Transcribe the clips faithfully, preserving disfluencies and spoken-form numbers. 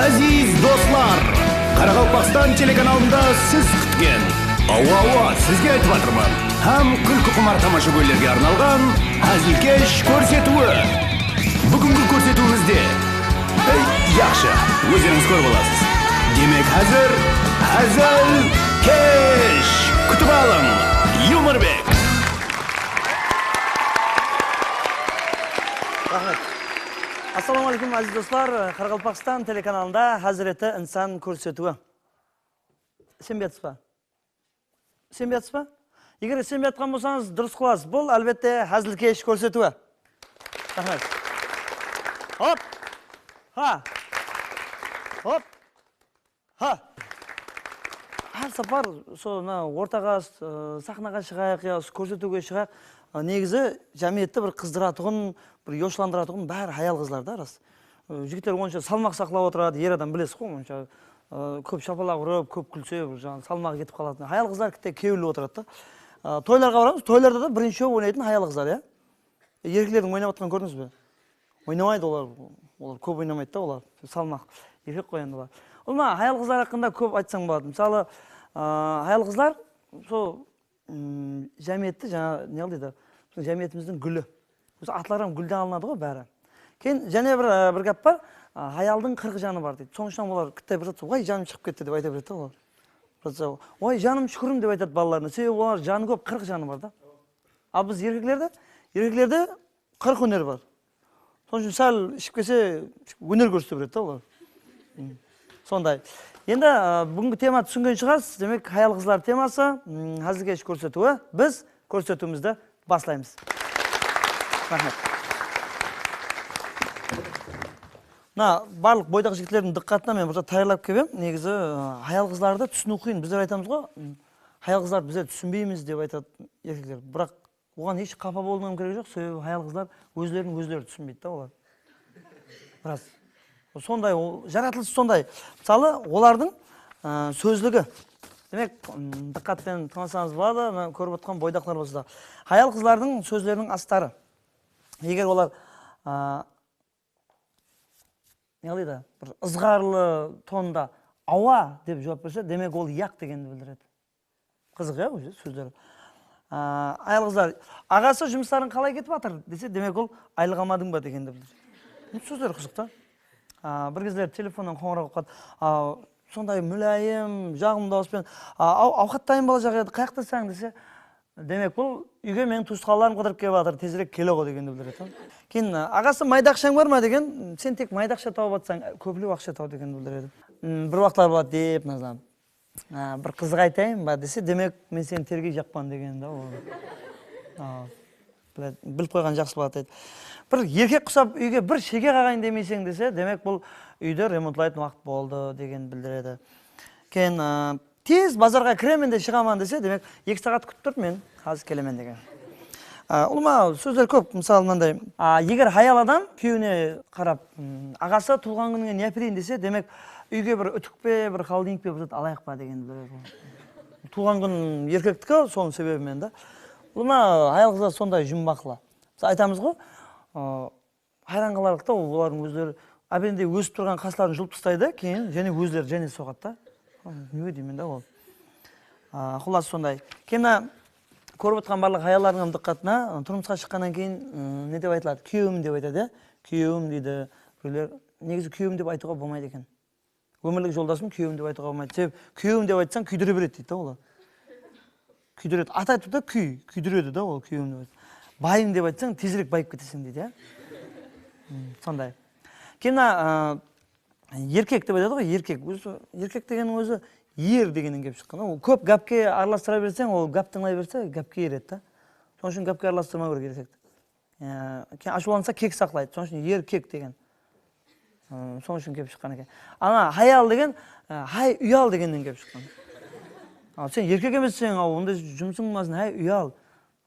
Aziz doslar! Qaraqalpaqstan telekanalında siz kútken, awa, awa, sizge aytıp atırman, hám kúlkiqumar tamashagóylerge arnalǵan házilkesh kórsetiwi. Búgingi kórsetiwimizde, ey, yaqshı, ózlerińiz kórip alasız. Demek, házir házilkesh! Kútip alıń, Yumorbek! Raxmet. Assalawma áleykum, aziz doslar. Qaraqalpaqstan telekanalında Házireti insan kórsetiwi. Isenbey atırsız ba? Isenbey atırsız ba? Eger isenbey atqan bolsańız, durıs qılasız. Bul, álbette, házilkesh kórsetiwi. Raxmet. Hop! Ha! Hop! Ha! Hár sapar sol mına ortaǵa, ıı, saxnaǵa shıǵayıq ya usı kórsetiwge shıǵayıq. Iı, negizi jámiyette bir qızdıratuǵın, bir yoshlandıratuǵın bári hayal-qızlar da, ras. Iı, jigitler onsha salmaq saqlap otıradı, er adam bilesiz ǵoy, onsha, ıı, kóp shapalaq urıp, kóp kúlse, bir jaǵı salmaǵı ketip qalatın. Hayal-qızlar kitte kewilli otıradı da. Iı, toylarǵa baramız, toylarda da birinshi bolıp oynaytın hayal-qızlar, ya. Erkeklerdiń oynap atqanın kórdińiz be? Oynamaydı olar, olar kóp oynamaydı da olar. Salmaq, erkek ǵoy endi olar. Ulıwma, hayal-qızlar haqqında kóp aytsań boladı. Mısalı, ıı, hayal-qızlar sol, ım, jámiyetti, jańa, ne deydi, biziń jámiyetimizdiń gúli. Ózi atları hám gúlden alınadı ǵoy bári. Keyin jáne bir, ıı, bir gáp bar, ıı, hayaldıń qırq janı bar deydi. Sonıń ushın olar kitte bir zat, "Way, janım shıǵıp ketti," dep ayta beredi da olar. Bir zat, "Way, janım shúkirim," dep aytadı balalarına. Sebebi olar janı kóp, qırq janı bar da. Al biz erkeklerde, erkeklerde qırq óner bar. Sonıń ushın sál iship kelse, óner kórsete beredi da olar. Hmm. Sonday. Endi, a, búgingi tema túsingen shıǵarsız. Demek, hayal-qızlar teması, mm, házilkesh kórsetiwi. Biz kórsetiwimizdi baslaymız. Raxmet. Mına, barlıq boydaq jigitlerdiń dıqqatına men bir zat tayarlap kelip em. Negizi, a, hayal-qızlardı túsiniw qıyın. Bizler aytamız ǵoy, mm, hayal-qızlardı bizler túsinbeymiz dep aytadı erkekler. Biraq oǵan hesh qapa bolıwdıń keregi joq, sebebi hayal-qızlar ózlerin ózleri túsinbeydi da olar. Biraz sonday, o, jaratılısı sonday. Mısalı, olardıń, ı, sózligi. Demek, ım, dıqqat penen tıńlasańız boladı, mına kórip otırǵan boydaqlar bolsa da. Hayal-qızlardıń sózleriniń astarı. Eger olar, ı, ne qılaydı, bir ızǵarlı tonda awa dep juwap berse, demek, ol yaq degendi bildiredi. Qızıq, ya, ózi sózler. A, hayal-qızlar, aǵası jumısların qalay ketip atır dese, demek, ol aylıq almadıń ba degendi bildiredi. Bul sózler qızıq ta. A, bir gezler telefonnan qońıraw qılıp qaldı. A, sonday múláyim, jaǵımlı dawıs penen, a, aw-, awqat tayın bolajaq edi, qayaqtasań dese, demek, bul úyge meniń tuwısqanlarım qıdırıp kelip atır, tezirek kele ǵo degendi bildiredi. Keyin, a, aǵası, mayda aqshań bar ma degen, sen tek mayda aqsha tawıp atsań, kóplep aqsha taw degendi bildiredi. M, bir waqıtlar boladı dep nazlanıp. A, bir qızıq aytayın ba dese, demek, men seni tergey jaqpan degeni da ol. A, biledi, bilip qoyǵan jaqsı boladı deydi. Bir erkek qusap úyge bir shege qaǵayın demeyseń dese, demek, bul úydi remontlaytın waqıt boldı degenin bildiredi. Keyin, a, tez bazarǵa kiremen de shıǵaman dese, demek, eki saat kútip tur, men házir kelemen degen. A, ulıwma sózler kóp, mısalı, mınanday. A, eger hayal adam kúyewine qarap, "M, aǵası, tuwılǵan kúnińe ne ápereyin?" dese, demek, úyge bir útik pe, bir xolodilnik pe, bir zat alayıq pa degendi bildiredi. Tuwılǵan kún erkektiki, sonıń sebebi menen da. Ulıwma hayal-qızlar sonday jumbaqlı. Biz aytamız ǵoy, ı, hayran qalarlıq ta, olardıń ózleri ábende ósip turǵan qasların julıp taslaydı, keyin jáne ózleri jáne soǵadı da. Ne deymen da ol. A, qullası sonday. Keyin mına kórip otırǵan barlıq hayallardıń hám dıqqatına, turmısqa shıqqannan keyin, ı, ne dep aytıladı? Kúyewim dep aytadı, ya. Kúyewim deydi. Birewler, negizi kúyewim dep aytıwǵa bolmaydı eken. Ómirlik joldasım kúyewim dep aytıwǵa bolmaydı. Sebebi kúyewim dep aytsań, kúydire beredi deydi da olar. Kúydiredi. At aytıp ta kúy, kúydiredi da ol kúyewim dep aytsa. Bayım dep aytsań, tezirek bayıp keteseń deydi, ya. Hmm, sonday. Keyin mına, ı, erkek dep aytadı ǵoy, erkek. Ózi, erkek degenniń ózi er degennen kelip shıqqan. Ol kóp gápke aralastıra berseń, ol gáp tıńlay berse, gápke eredi da. Sonıń ushın gápke aralastırmaw kerek erkekti. Ya, keyin ashıwlansa kek saqlaydı. Sonıń ushın er kek degen. Im, sonıń ushın kelip shıqqan eken. Ana, hayal degen, e, hay, uyal degennen kelip shıqqan. Al, sen erkek emesseń, al, onday jumısıń bolmasın, hay, uyal.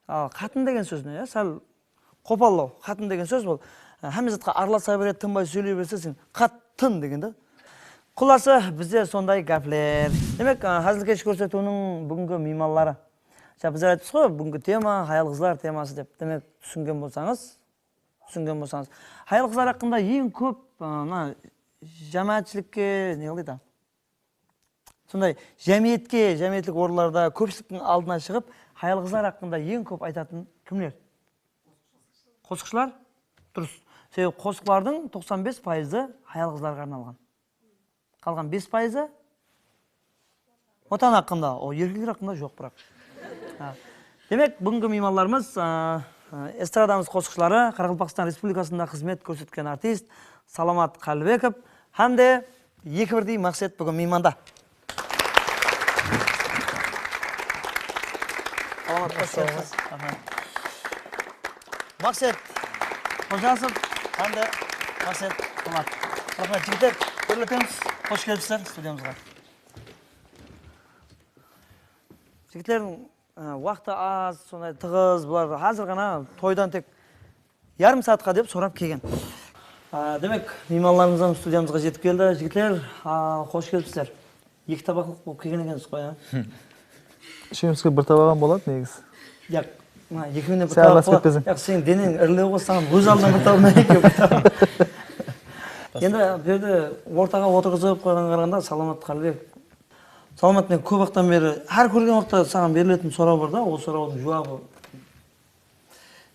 Al, qatın degen sóz ne, ya, sál qopallaw. Qatın degen sóz bul. E, hámme zatqa aralasa beredi, tınbay sóyley berse, sen qatın degen da. Qullası, bizde sonday gápler. Demek, e, házilkesh kórsetiwiniń búgingi miymanları. Ja, bizler ayttıpız ǵoy, búgingi tema hayal-qızlar teması dep. Demek, túsingen bolsańız, túsingen bolsańız. Hayal-qızlar haqqında eń kóp, ı, mına, jámáátshilikke, ne qılaydı? Sonday jámiyetke, jámiyetlik orınlarda kópshiliktiń aldına shıǵıp, hayal-qızlar haqqında eń kóp aytatın kimler? Qosıqshılar? Durıs. Sebebi qosıqlardıń toqsan bes payızı hayal-qızlarǵa arnalǵan. Qalǵan bes payızı Watan haqqında, o, erkekler haqqında joq, biraq. Ha. Demek, búgingi miymanlarımız, a, a, estradamız qosıqshıları, Qaraqalpaqstan Respublikasında xızmet kórsetken artist Salamat Qállibekov hám de eki birdey Maqset búgin miymanda. Salamat, xosh kelipsiz. Aha. Maqset Xojasov hám de Maqset Polatov. Raxmet, jigitler, gúrletemiz. Xosh kelipsizler studiyamızǵa. Jigitlerdiń, e, waqtı az, sonday tıǵız, bular házir ǵana toydan tek yarım saatqa dep sorap kelgen. A, demek, miymanlarımız hám studiyamızǵa jetip keldi. Jigitler, a, xosh kelipsizler. Eki tabaqlıq bolıp kelgen ekensiz ǵoy, a? Ishewimizge bir tabaq hám boladı, negizi. Yaq, mına, ekewine bir tabaq boladı. Sen aralastırıp berseń. Yaq, seniń deneń irilew ǵoy, saǵan óz aldına bir tabaq, men ekew bir tabaq. Endi bu jerde ortaǵa otırǵızıp qoyǵanǵa qaraǵanda, Salamat Qállibek. Salamat, men kóp waqıttan beri, hár kórgen waqıtta saǵan beriletin soraw bar da, ol sorawdıń juwabı.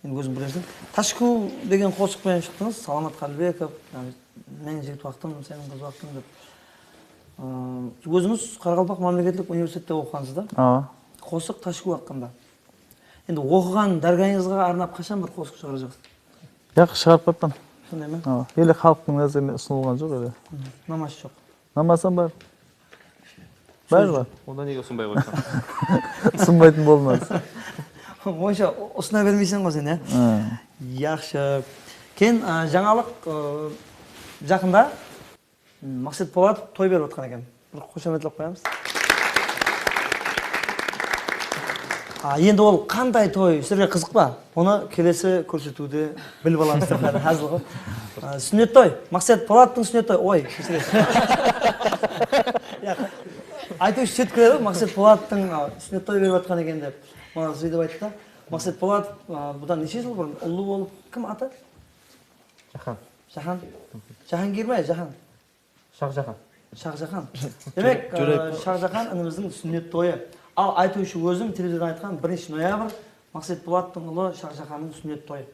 Endi óziń bilesiń. Tashku degen qosıq penen shıqtıńız, Salamat Qállibekov, yaǵnıy, meniń jigit waqtım, seniń qız waqtıń dep. Iı, ózińiz Qaraqalpaq mámleketlik universitette oqıǵansız da? Awa. Qosıq Tashku haqqında. Endi oqıǵan dárgańızǵa arnap qashan bir qosıq shıǵarajaǵınsız? Yaq, shıǵarıp qoyıppan. Sonday ma? Awa. Ele xalıqtıń názerine usınılǵan joq ele. Unaması joq. Unamasam bar. Bári bar. Onda nege usınbay qoysań? Usınbaytın boldım házir. Onsha usına bermeyseń ǵoy sen, ya? Hı. Yaqshı. Keyin, a, jańalıq, ı, jaqında, m, Maqset Polatov toy berip atqan eken. Bir xoshametlep qoyamız. A, endi ol qanday toy, sizlerge qızıq pa? Onı kelesi kórsetiwde bilip alamız dep, házil ǵoy. A, súnnet toy, Maqset Polatovtıń súnnet toyı. Oy, keshiresiz. Yaq, aytıwshı sóytip kiredi, Maqset Polatovtıń, a, súnnet toyı berip atqan eken dep. Maǵan sóytip ayttı da. Maqset Polatov, a, budan neshe jıl burın ullı bolıp, kim atı? Jahan. Jahan. Jahangir ma, Jahan? Shaxjaxan. Shaxjaxan. Demek, e, Shaxjaxan inimizdiń súnnet toyı. Al, aytıwshı ózim televizordan aytqan, birinshi noyabr, Maqset Polatovtıń ulı Shaxjaxannıń súnnet toyı.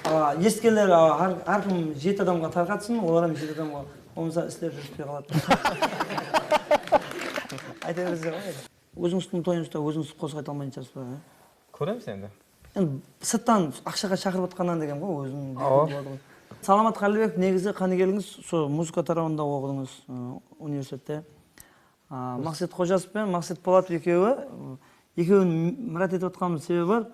A, esitkenler, a, hár, hár kim jeti adamǵa tarqatsın, olar hám jeti adamǵa, bolmasa isler júrispey qaladı. Ayta berseń ǵoy. Ózińizdiń toyıńızda ózińiz qosıq ayta almaytuǵınsız ba, a? Kóremiz endi. Endi sırttan aqshaǵa shaqırıp atqannan degen ǵoy, óziń. Awa. Biyatın boladı ǵoy. Salamat Qállibekov, negizi qánigeliginiz sol muzıka tarawında oqıdıńız, ı, universitette. A, Maqset Xojasov penen Maqset Polatov ekewi, ı, ekewin mirát etip atqanımız sebebi bar.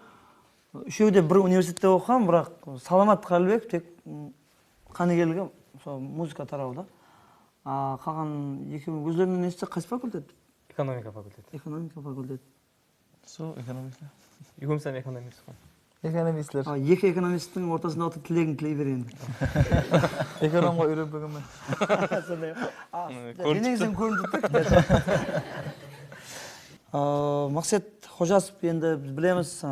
Úshewi de bir universitette oqıǵan, biraq Salamat Qállibekov tek, ım, qánigeligi sol muzıka tarawı da. A, qalǵan ekewi ózlerinen esitsek, qaysı fakultet? Ekonomika fakulteti. Ekonomika fakulteti. Sol ekonomistler. Ekewimiz hám ekonomist ǵoy. Ekonomistler. A, eki ekonomisttiń ortasında otırıp tilegin tiley ber endi. Ekonomǵa úyrenbegenmen. Sonday. A, kórinip turıptı. Denegiz hám kórinip turıptı. A, Maqset Xojasov, endi biz bilemiz, a,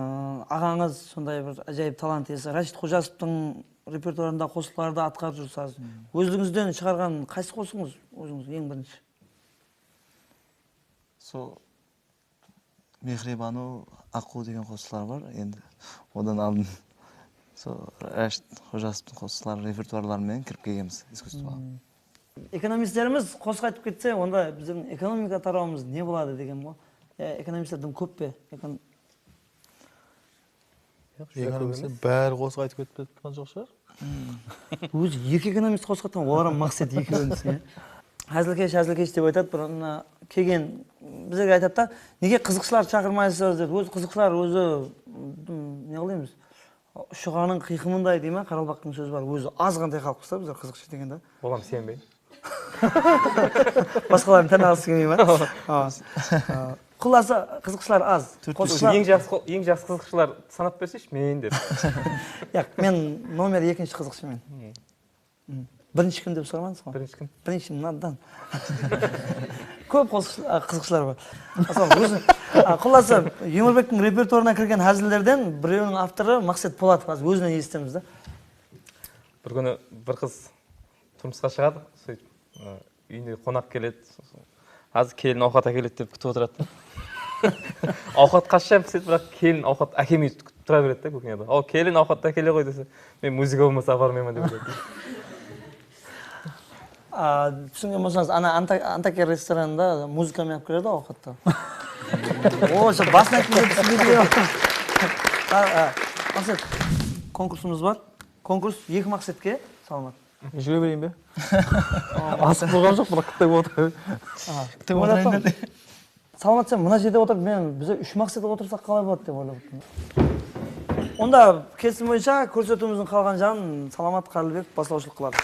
aǵańız sonday bir ájayıp talant iyesi. Rashid Xojasovtıń repertuarında qosıqlardı atqarıp júrsiz. Ózińizden shıǵarǵan qaysı qosıǵıńız ózińiz eń birinshi? Sol Mehribanu, Aqqu degen qosıqlar bar. Endi odan aldın sol Rashid Xojasovtıń qosıqları, repertuarları menen kirip kelgenbiz iskusstvoǵa. Ekonomistlerimiz qosıq aytıp ketse, onda biziń ekonomika tarawımız ne boladı degen ǵoy. Ya, ekonomistler dım kóp pe? Ekon- Ekonomistler bári qosıq aytıp ketip turǵan joq shıǵar. Ózi eki ekonomist qosıq aytqan, olar hám Maqset ekewimiz, ya. Házilkesh, házilkesh dep aytadı, biraq mına kelgen bizlerge aytadı da, nege qızıqshılar shaqırmaysızlar dep. Ózi qızıqshılar ózi, m, ne qılaymız? Ushaǵanıń qıyqımınday dey me, qaraqalpaqtıń sózi bar. Ózi azǵantay xalıqpız da bizler qızıqshı degen de. Olam senbey. Basqalardıń tán alǵısı kelmey ma? A, a. Qullası, qızıqshılar az. Qosıqshılar. Eń jaqsı, eń jaqsı qızıqshılar sanap berseshi, men dep. Yaq, men nomer ekinshi qızıqshımen. Birinshi kim dep soramadıńız ǵoy. Birinshi kim? Birinshi mınadan. Kóp qosıqshı-, a, qızıqshılar bar. Asal, ózi, a, qullası, Yumorbektiń repertuarına kirgen házillerden birewiniń avtorı Maqset Polatov, házir ózinen esitemiz da. Bir kúni bir qız turmısqa shıǵadı, sóytip, ı, úyine qonaq keledi. Házir kelin awqat ákeledi dep kútip otıradı da. Awqat qashsha pisedi, biraq kelin awqat ákelmey kútip tura beredi da kuxnyada. Aw, kelin awqat ákele ǵoy dese, men muzıka bolmasa aparmayman dep oylайды. A, túsingen bolsańız, ana Anta-, Antakiya restoranında muzıka menen alıp keledi awqattı. O, sol basın aytqanda túsinbeydi. A, a, Maqset, konkursımız bar. Konkurs eki Maqsetke, Salamat. Júre bereyin be? Asıp bolǵan joq, biraq kútip otır. Kútip otırayın dedi. Salamat, sen mına jerde otırıp, men, bize úsh Maqset otırsaq qalay boladı dep oylap otırman. Onda kelisim boyınsha kórsetiwimizdiń qalǵan jaǵın Salamat Qállibek baslawshılıq qıladı.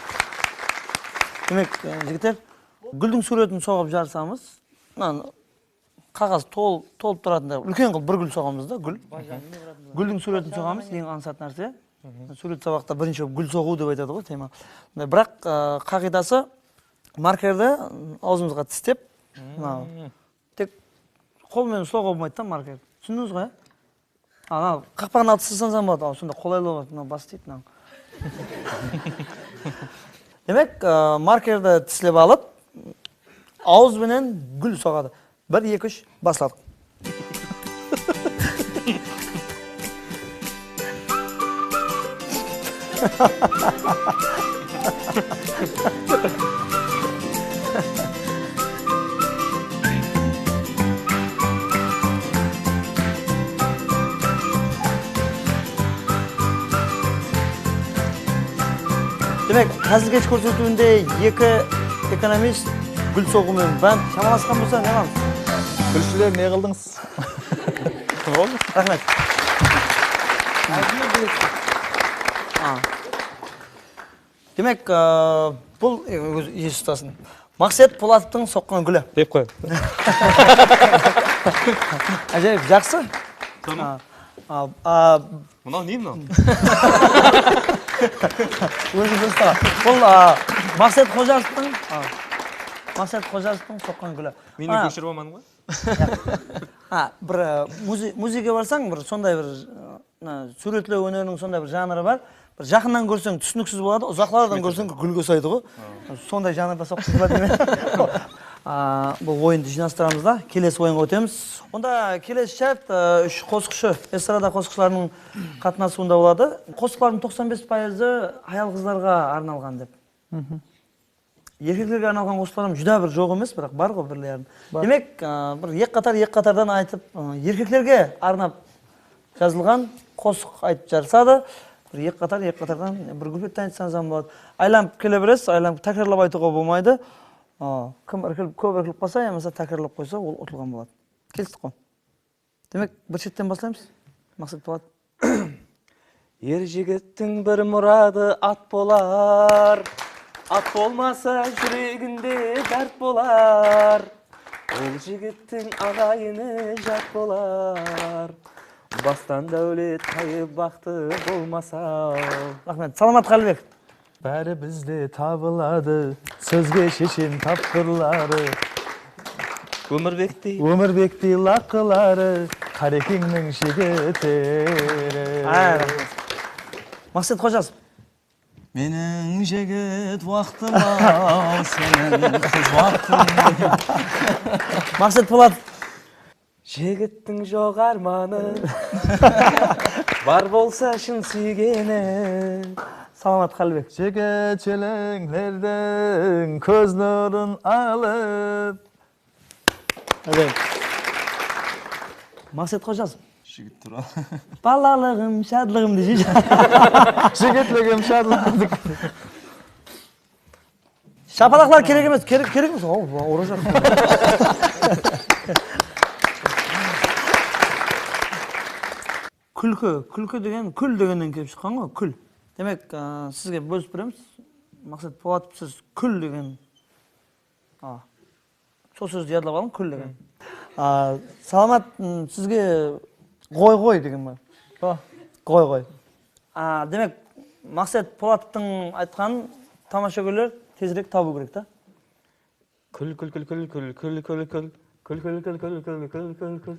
Demek, e, jigitler, gúldiń súwretin soǵıp jarısamız. Mına qaǵaz tol-, tolıp turatınday úlken qılıp bir gúl soǵamız da, gúl. Gúldiń súwretin soǵamız, eń ańsat nárse. Súwret sabaqta birinshi bolıp gúl soǵıw dep aytadı ǵoy, tema. Biraq, e, qaǵıydası markerdi awzımızǵa tislep, mınaw, tek qol menen uslawǵa bolmaydı da marker. Túsindińiz ǵoy, ya? Ana, qaqpaǵın alıp tisleseń boladı. Aw, sonda qolaylı boladı. Mına bas deydi, mınaw. Demek, e, markerdi tislep alıp, awız benen gúl soǵadı. Bir, eki, úsh, basladıq. Demek, házilkesh kórsetiwinde eki ekonomist gúl soǵıw menen bánt. Shamalасqan bolsa, ne qılamız? Gúlshiler, ne qıldıńız? Boldı. Raxmet. A. Demek, a, bul, e, óz, esi tutasın. Maqset Polatovtıń soqqan gúli. Dep qoy. Ájayıp, jaqsı. Sonı? A, a, a, Mınaw ne mınaw? Ózi dúrıs ta. Bul, a, Maqset Xojasovtıń, a, Maqset Xojasovtıń soqqan gúli. Meni kóshirip almadıń ba? Ha, bir, e, muze-, muzeyge barsań, bir sonday bir, e, mına, súwretlew óneriniń sonday bir janrı bar. Bir jaqınnan kórseń, túsiniksiz boladı, uzaqlardan kórseń, gúlge usaydı ǵoy. Sonday janrda soqqıńız bar deymen. A, bul oyındı jıynastıramız da, kelesi oyınǵa ótemiz. Onda kelesi shárt, e, úsh qosıqshı, estrada qosıqshılarınıń qatnasıwında boladı. Qosıqlardıń toqsan bes payızı hayal-qızlarǵa arnalǵan dep. Erkeklerge arnalǵan qosıqlar hám júdá bir joq emes, biraq bar ǵoy birlerin. Bar. Demek, a, bir eki qatar, eki qatardan aytıp, a, erkeklerge arnap jazılǵan qosıq aytıp jarısadı. Bir eki qatar, eki qatardan bir kupletten aytsańız hám boladı. Aylanıp kele beresiz, aylanıp tákirarlap aytıwǵa bolmaydı. A, kim irkilip, kóp irkilip qalsa yamasa tákirarlap qoysa, ol utılǵan boladı. Kelistik ǵoy. Demek, bir shetten baslaymız. Maqset Polat. Er jigittiń bir muradı at bolar. At bolmasa, júreginde dárt bolar. Ol jigittiń aǵayini jat bolar. Bastan dáwlet tayıp, baxtı bolmasa. Raxmet. Salamat Qállibek. Bári bizde tabıladı, sózge sheshen tapqırları. Ómirbektey. Ómirbektey laqıları, Qarekeńniń jigitleri. Ay, raxmet. Maqset Xojasov. Meniń jigit waqtım-aw, seniń qız waqtıń. Maqset Polatov. Jigittiń joq ármanı, bar bolsa shın súygeni. Salamat Qállibek. Jigit jeleńlerdiń kóz nurın alıp. Ájayıp. Maqset Xojasov. Jigit tuwralı. Balalıǵım, shadlıǵım deseyshi. Jigitligim, shadlıǵım. Shapalaqlar kerek emes, kerek, kerek emes. Aw, orazaq. Kúlki, kúlki degen kúl degennen kelip shıqqan ǵoy, kúl. Demek, a, sizge bólip beremiz. Maqset Polatov, siz kúl degen, a, sol sózdi yadlap alıń, kúl degen. A, Salamat, m, sizge ǵoy-ǵoy degen bar. Ǵoy-ǵoy. A, demek, Maqset Polatovtıń aytqanın tamashagóyler tezirek tabıw kerek ta. Kúl, kúl, kúl, kúl, kúl, kúl, kúl, kúl. Kúl, kúl, kúl, kúl, kúl, kúl, kúl, kúl.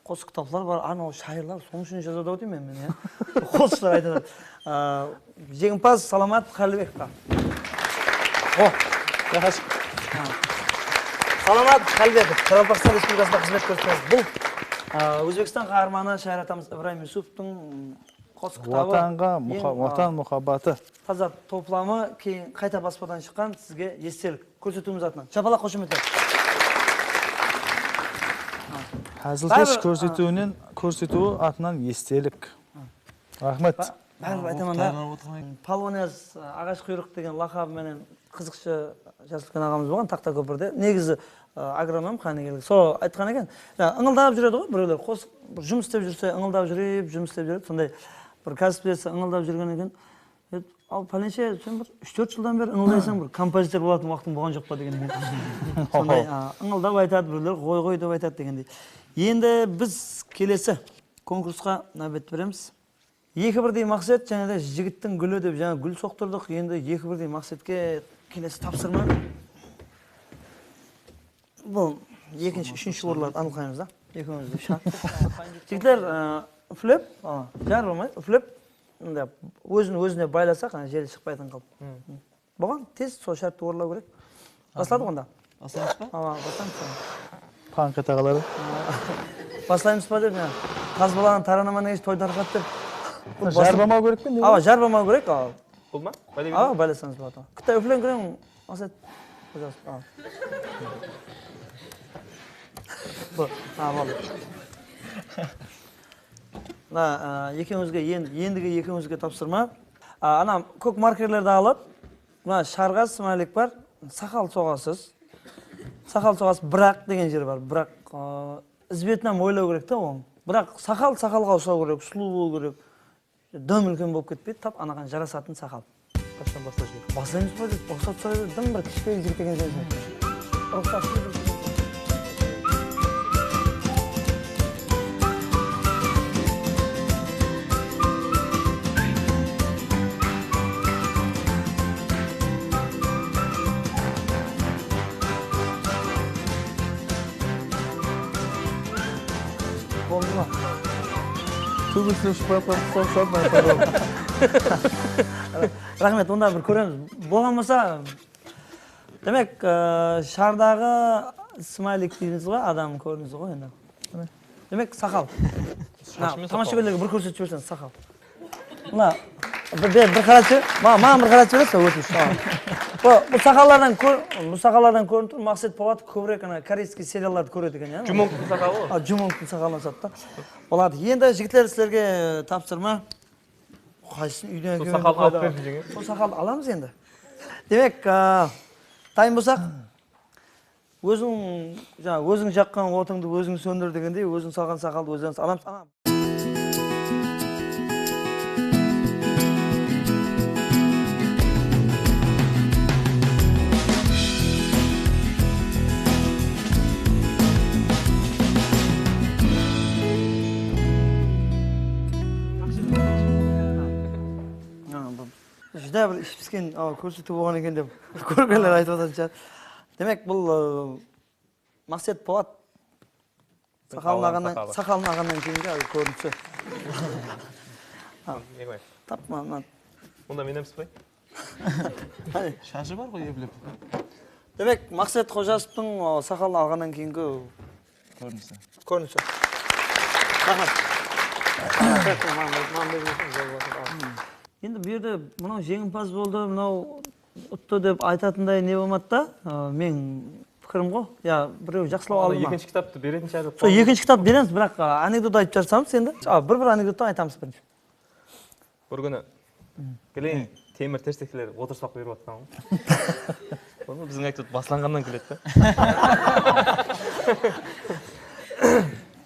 Qosıq kitaplar bar, anaw shayırlar, sonıń ushın jazadı-aw deymen men, ya. Qosıqlar aytadı. A, jeńimpaz Salamat Qálibekovqa. O, yaqshı. Ha. Salamat Qálibekov, Qaraqalpaqstan Respublikasında xızmet kórsetken. Bul, a, Ózbekstan Qaharmanı shayır atamız Ibrayım Yusupovtıń qosıq kitabı. Watanǵa, muha-, Watan muhabbatı. Taza toplamı, keyin qayta baspadan shıqqan, sizge estelik. Kórsetiwimiz atınan. Shapalaq, xoshametler. Házilkesh kórsetiwinen, kórsetiwi atınan estelik. Raxmet. Báribir aytaman da. Palwaniyaz, a, Aǵash quyrıq degen laqabı menen qızıqshı Jasúlken aǵamız bolǵan Taxtakópirde. Negizi, a, agronom, qánigelik. Sol aytqan eken. Ya, ıńıldap júredi ǵoy birewler. Qosıq bir jumıs islep júrse, ıńıldap júrip, jumıs islep júredi. Sonday bir kásip iyesi ıńıldap júrgen eken. E, al, pálenshe, sen bir úsh-tórt jıldan beri ıńıldaysań, bir kompozitor bolatuǵın waqtıń bolǵan joq pa degen eken. Sonday, a, ıńıldap aytadı birewler, ǵoy, ǵoy dep aytadı degendey. Endi biz kelesi konkursqa náwbet beremiz. Eki birdey maqset, jáne de jigittiń gúli dep jańa gúl soqtırdıq. Endi eki birdey maqsetke kelesi tapsırma. Bul ekinshi, úshinshi orınlardı anıqlaymız da. Ekewimiz de shart. Jigitler, e, úflep, a, jar bolmaydı, úflep, mınday ózin ózine baylasaq, ana, jeli shıqpaytuǵın qılıp. Bolǵan, tez sol shártti orınlaw kerek. Basladıq onda. Baslaymız ba? Awa, baslaymız. Pańka taǵaları. Baslaymız ba dep, ya. Taz balaǵan taranaman degenshe toy tarqat dep. Jar bolmaw kerek pe, ne? Awa, jar bolmaw kerek, awa. Bul ma? Bále. Awa, bálesańız boladı. Kútá úfleń kireń, Maqset. Awa. Bul, ha, boldı. Mına, a, ekewińizge, en-, endigi ekewińizge tapsırma. A, ana kók markerlerdi alıp, mına sharǵa smaylik bar, saqal soǵasız. Saqal soǵasız, biraq degen jeri bar. Biraq, a, izbetinen oylaw kerek ta oǵan. Biraq saqal saqalǵa usaw kerek, sulıw bolıw kerek. Dım úlken bolıp ketpeydi, tap anaǵan jarasatın saqal. Qashan baslash kerek? Baslaymız ba dep ruxsat soray berdi, dım bir kishipeyil jigit eken sen. Ruxsat. Boldı ma? Túbesine ushıp baratqan qustan usadı, men. Raxmet, onda bir kóremiz. Bolǵan bolsa, demek, e, shardaǵı smaylik deymiz ǵoy, adam kórinizi ǵoy endi. Demek, saqal. Mına tamashagóylerge bir kórsetip jiberseńiz, saqal. Mına, bir, bir, bir qaratıp jiber. Ma-, maǵan bir qaratıp jiberesiz be, ótinish. Tamam. Bu, bu saqallardan kór-, bu saqallardan kórinip tur, Maqset Polatov kóbirek ana koreyskiy seriallardı kóredi eken, ya? Jumongtıń saqalı ǵoy. A, Jumongtıń saqalına usadı da. Boladı. Endi, jigitler, sizlerge tapsırma. Qaysısın úyden kelgende qoydı? Sol saqaldı alamız endi. Demek, a, dayın bolsaq, óziń, jańa, óziń jaqqan otıńdı óziń sóndir degendey, óziń salǵan saqaldı óziń alamız. Ana. Júdá bir ish pisken, a, kórsetiw bolǵan eken dep kórgenler aytıp atıratuǵın shıǵar. Demek, bul, ı, Maqset Polat saqalın alǵannan, saqalın alǵannan keyingi kórinisi. Ne qoyayın? Tappa, mına. Onda men emes pe? Qáne? Shashı bar ǵoy, eplep. Demek, Maqset Xojasovtıń, o, saqalın alǵannan keyingi kórinisi. Kórinisi. Raxmet. Endi bu jerde mınaw jeńimpaz boldı, mınaw uttı dep aytatınday ne bolmadı da, ı, meniń pikirim ǵoy. Ya, birew jaqsılap aldı ma? Ekinshi kitaptı beretin shıǵar dep. Sol ekinshi kitap beremiz, biraq, ı, anekdot aytıp jarısamız endi. A, bir-bir anekdottan aytamız birinshi. Bir kúni gileń temir tersekler otırıspaq berip atqan ǵoy. Onı biziń anekdot baslanǵannan kúledi da.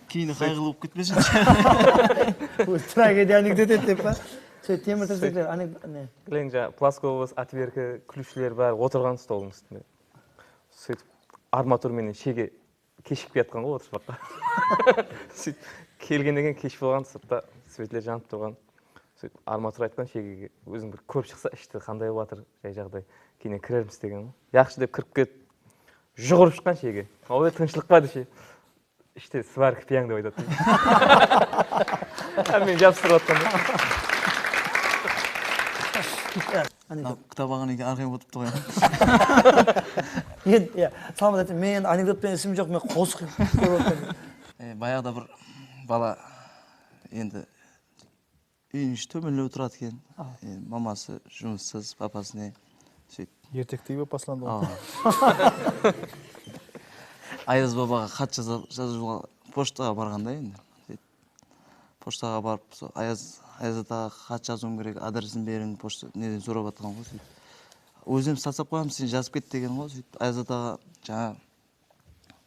Keyini qayǵılı bolıp ketpesin. Ózi tragediya anekdot edi dep pa? Sol temir tersekler, anek-, ne? Gileń, jańa, plaskovost, otverka, klyuchler bar, otırǵan stoldıń ústinde. Sóytip, armatur menen shege keshikip kiyatqan ǵoy otırıspaqqa. Sóytip, kelgen eken, kesh bolǵan, sırtta svetler janıp turǵan. Sóytip, armatur aytqan shegege, óziń bir kórip shıqsa, ishti qanday bolıp atır, jay jaǵday. Keyin kirermiz degen ǵoy. Yaqshı dep kirip ketip, juǵırıp shıqqan shege. Oy, tınıshlıq pa deshe. Ishte sıbar kipiyań dep aytadı. Hámmeni jabıstırıp atqanda. Kitap alǵan eken, arqayın otırıptı ǵoy. Men, ya, salamat aytayın, men endi anekdot penen isim joq, men qosıq kórip otırman. E, bayaǵıda bir bala endi úyiniń ishi tómenlep otırады eken. E, maması jumıssız, papası ne, sóytip. Ertektegi bolıp baslandı ǵoy. Ayaz babaǵa xat jaza- jazıwǵa pochtaǵa barǵanda endi. Sóytip, pochtaǵa barıp, sol Ayaz, Ayaz ataǵa xat jazıwım kerek, adresin beriń, pochta neden sorap atırǵan ǵoy, sóytip. Ózim taslap qoyamın, sen jazıp ket degen ǵoy, sóytip. Ayaz ataǵa jańa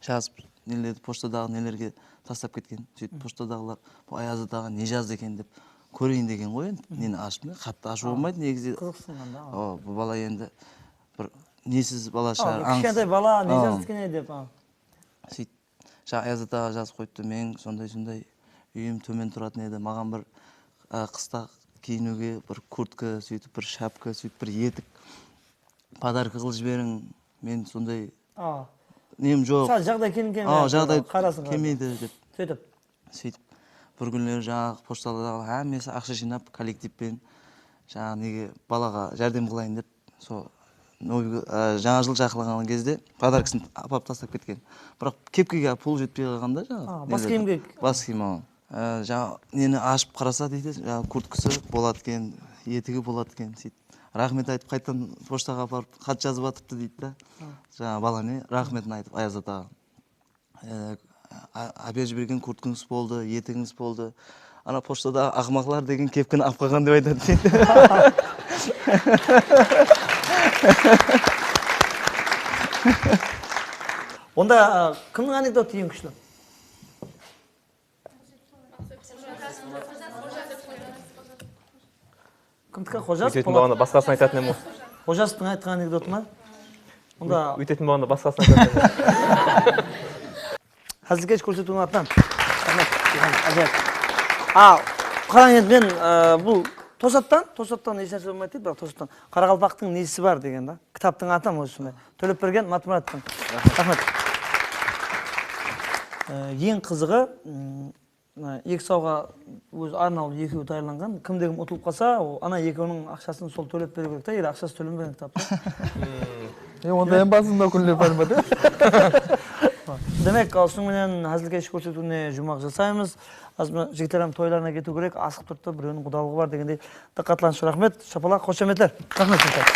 jazıp, neledi, pochtadaǵı nelerge taslap ketken. Sóytip, pochtadaǵılar, bul Ayaz ataǵa ne jazdı eken dep kóreyin degen ǵoy endi. Neni ashıp, ne, xattı ashıp bolmaydı negizi. Qızıqsınǵan da. O, bul bala endi bir nesiz bala shıǵar, ańsız. Kishkentay bala ne jazdı eken edi dep. Sóytip, jańa Ayaz ataǵa jazıp qoyıptı, meniń sonday-sonday úyim tómen turatın edi, maǵan bir, a, qısta kiyiniwge bir kurtka, sóytip bir shapka, sóytip bir etik podarka qılıp jiberiń, men sonday nem joq. Sál jaǵday kelgen, a, jaǵday kelmeydi dep. Sóytip. Sóytip, bir kúnleri jańaǵı pochtalardaǵı hámmesi aqsha jıynap, kollektivpen jańa nege balaǵa járdem qılayın dep, sol Jańa jıl jaqınlaǵan gezde podarkasın aparıp taslap ketken. Biraq kepkege pul jetpey qalǵanda jańa. Bas kiyimge. Bas kiyim, awa. Jańa neni ashıp qarasa deydi, jańa kurtkası boladı eken, etigi boladı eken, sóytip. Raxmet aytıp, qaytadan pochtaǵa aparıp xat jazıp atırıptı deydi da. Jańa bala ne raxmetin aytıp Ayaz ataǵa. Áperip jibergen kurtkińiz boldı, etigińiz boldı. Ana pochtada aqmaqlar degen kepkini alıp qalǵan dep aytadı deydi. Onda kimniń anekdotı eń kúshli? Kimdiki? Xojasov. Úytetin bolǵanda basqasın aytatın edim ǵoy. Xojasovtıń aytqan anekdotı ma? Onda úytetin bolǵanda basqasın aytatın edim ǵoy. Házilkesh kórsetiwiniń atınan. Raxmet. Ájayıp. A, qarań endi men bul tosattan, tosattan hesh nárse bolmaydı deydi, biraq tosattan. Qaraqalpaqtıń nesi bar degen da. Kitaptıń atı hám ózi sonday. Tólepbergen Matmuratovtıń. Raxmet. Eń qızıǵı, Mına eki sawǵa ózi arnawlı ekewi tayarlanǵan. Kimde kim utılıp qalsa, ol ana ekewiniń aqshasın sol tólep beriw kerek ta, ele aqshası tólenbegen kitaptı. E, onda em basında kúnler bar ma da? Demek, usınıń menen házilkesh kórsetiwine juwmaq jasaymız. Házir mına jigitler hám toylarına ketiw kerek, asıǵıp turıptı, birewiniń qudalıǵı bar degendey. Dıqqatlarıńız ushın raxmet, shapalaq, xoshametler. Raxmet, jigitler.